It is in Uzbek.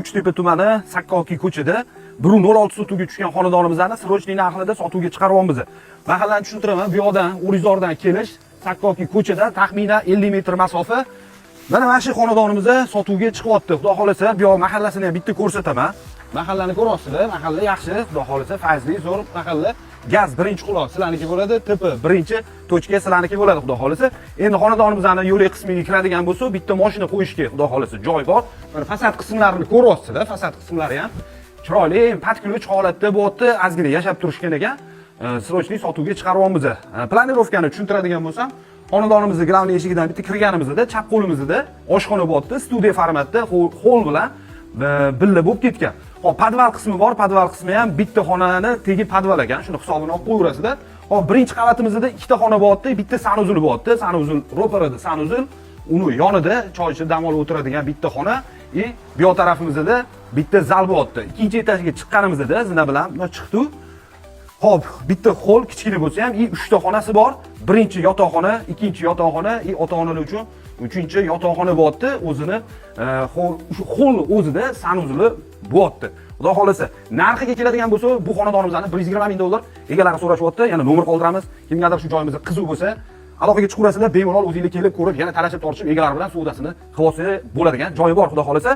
Uchtepa tumani, Sakkoki ko'chada 1.06 sotuvga tushgan xonadonimizni срочный narxida sotuvga chiqaryapmiz. Mahallani tushuntiraman. Bu yoqdan, O'rizordan kelish, Sakkoki ko'chada taxminan 50 metr masofa. Mana shu xonadonimiz sotuvga chiqyapti. Xudo xolasa, bu yoq mahallasini ham bitta ko'rsataman. Mahallani ko'ryapsizlar, mahalla yaxshi, xudo xolasa, fayzli, zo'r mahalla. Gaz birinchi quloq sizlarniki bo'ladi, ТП birinchi точка sizlarniki bo'ladi, xudo xolasa. Endi xonadonimizni yo'lak qismiga kiradigan bo'lsa, bitta mashina qo'yishga, xudo xolasa, joy bor. Mana fasad qismlarini ko'ryapsizlar, fasad qismlari ham chiroyli, под ключ holatda bo'lyapti, ozgina yashab turishgan ekan. Срочный sotuvga chiqaryapmiz. Планировка ni tushuntiradigan bo'lsam, xonadonimizni главный eshigidan bitta kirganimizda chap qo'limizda oshxona bo'lyapti, studiya formatda, hol bilan birga bo'lib ketgan. Hop, podval qismi bor, podval qismi ham bitta xonani tegi podval ekan, shuni hisobini olib qo'yaverasizlar. Hop, birinchi qavatimizda ikkita xona bo'lyapti, bitta санузел bo'lyapti, санузел ro'parada санузел, uni yonida choy ichib dam olib o'tiradigan bitta xona и bu yoq tarafimizda bitta zal bo'lyapti. Ikkinchi etajga chiqqanimizda zina bilan bundoq chiqdi. Hop, bitta hol kichkina bo'lsa ham, и uchta xonasi bor. Birinchi yotoqxona, ikkinchi yotoqxona и ota-onalar uchun uchinchi yotoqxona bo'lyapti. O'zini shu holni o'zida санузел i bo'lyapti. Xudo xolasa, narxiga keladigan bo'lsa, bu xonadonimizni 120 ming dollar egalari so'rashyapti. Yana nomer qoldiramiz. Kimgadir shu joyimiz qiziq bo'lsa, aloqaga chiqaverasizlar, bemalol o'zinglar kelib ko'rib, yana talashib tortishib egalari bilan savdosini qilib olsa bo'ladigan joyi bor, xudo xolasa.